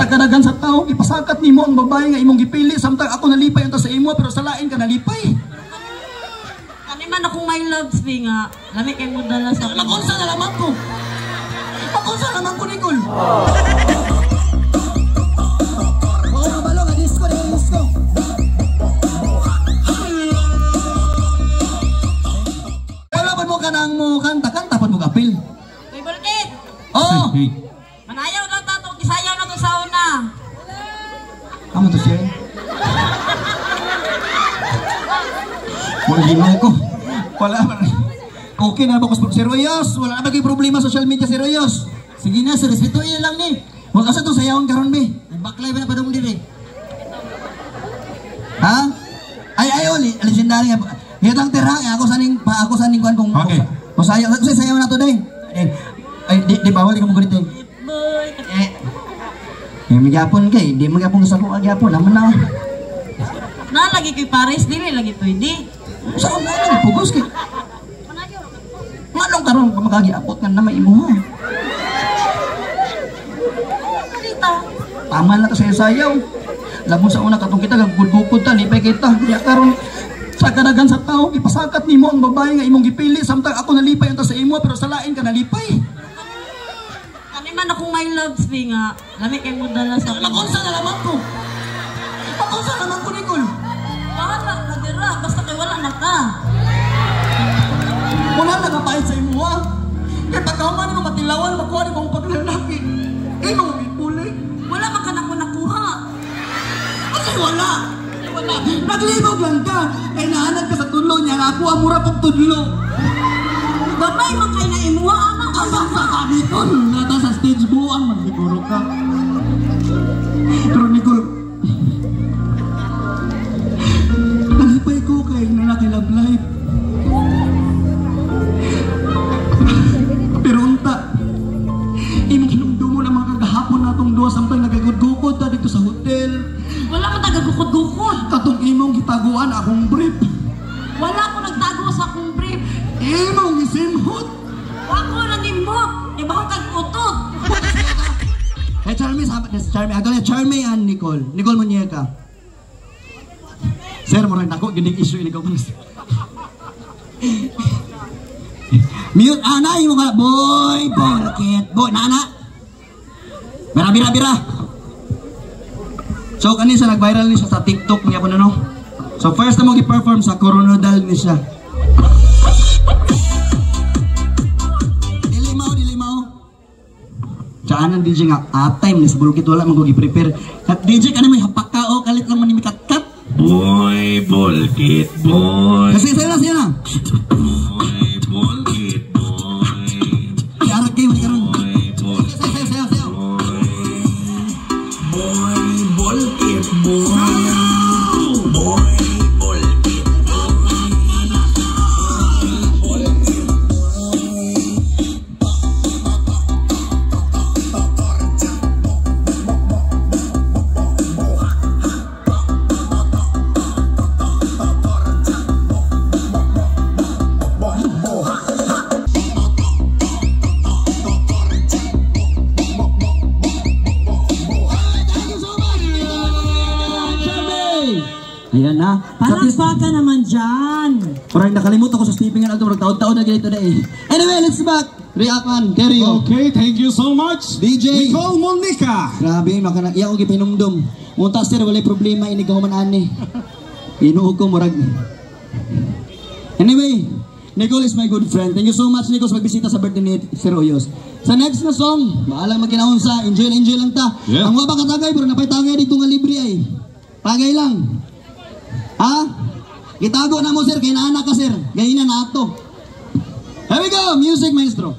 Sa kadagan sa tao, ipasakat nimo ang babae nga imong gipili samtang ako nalipay unta sa imo, pero sa lain ka nalipay. Kani man akong my loves be nga. Lami kay mo dala sa Makunsa na lamang ko. Makunsa naman ko, Nicole. Oo, kabalo nga disco, disco. Wala pa mo kanang mo kanta, kanta pa mo kapil. Uy, Bulkit! Oh! Manayaw lang tato, gisayaw na to sa una. Amo to siya. Wala ginoo ko. Wala man. Okay na ba ko Sir Royos? Wala na ba kay problema sa social media, Sir Royos? Sige na, sir, respetuhin na lang ni. Wala sa itong sayawon karon be. Baklay ba na padung diri? Ha? Ay ay oli, legendary nga. Ngitang tira ako saning pa ako saning kuan kung Okay. Kung sayaw, kasi sayaw na to day. Ay di di bawal di ka mo ganito. Boy, Eh. Eh magyapon kay, di magyapon sa kuha gyapon naman na. Na lagi kay Paris dili lagi pwede. Sa akong ano, pugos kay. Nganong karon ka makagiapot nga na may imuha. Salita. Tama na to sa sayaw. Labon sa una katong kita gagugod-gugod ta lipay kita. Diya karon sa kadagan sa tao ipasakat nimo ang babae nga imong gipili samtang ako nalipay unta sa imo, pero sa lain ka nalipay. Kani man akong my loves be nga. Lami kay mo dala sa Makunsa na lamang ko. Makunsa naman ko, Nicole. Bahala ka dira basta kay wala na ka. Wala na kapait sa imo ha. Kay pagkahuman mo matilawan makuha nimo ang paglalaki. Imong gipuli. Wala man ka na ko nakuha. Kasi wala. Wala. Naglibog lang ka. Kay naanad ka sa tudlo niya. Nga ako amura pong tudlo. Babay man kay na imuha ana. Asa sa ka, Nicole? Nata sa stage buang man siguro ka. Pero Nicole, nalipay ko kay na Love Life. Pero unta, imong hinumdumo na mga kagahapon natong duha samtang nagagudgukod ta dito sa hotel. Wala man tagagukod-gukod. Katong imong gitaguan akong brief. Wala ko nagtago sa akong brief. Imong isimhot. Wa ko nanimot. Iba ko kag utot. Hey, Charmy, sabi ni Charmy. Agad Charmy and Nicole. Nicole Muñeca. Sir, murag nako gining issue ini ko. Mute ana imo ka boy, bolkit. Boy, nana. Bira bira bira. So kani sa nag-viral ni siya sa TikTok niya kuno no. So first na mo gi-perform sa Coronadal ni siya. Dili mao, dili mao. Tsaan ang DJ nga time ni sa Bulkit wala man ko gi-prepare. At DJ kani may hapak ka o kalit lang man ni mikat-kat. Boy, Bulkit, boy. Kasi sayo na, sayo na. Boy, Bulkit, boy. Ay, arak kayo, karon. Boy, Bulkit, Sayo, sayo, sayo. boy. Boy, Bulkit, boy. Boy, Bulkit, Thank you so much, Charmy! Ayan na. Palakpakan naman dyan. Parang nakalimutan ko sa sleeping and alto, taon-taon na ganito na eh. Anyway, let's back. React man, carry on. Okay, thank you so much. DJ. Nicole Monica. Grabe, makana iya ko gipinumdum. Unta sir, walay problema ini gahuman ani. Inuog ko murag. Anyway, Nicole is my good friend. Thank you so much, Nicole, sa pagbisita sa birthday ni Sir Oyos. Sa next na song, bahala magkinaon sa enjoy enjoy lang ta. Yeah. Ang wabang katagay pero napay tagay dito nga libre ay. Tagay lang. Ha? Gitago na mo sir kay naana ka sir. Gayina na ato. Here we go, music maestro.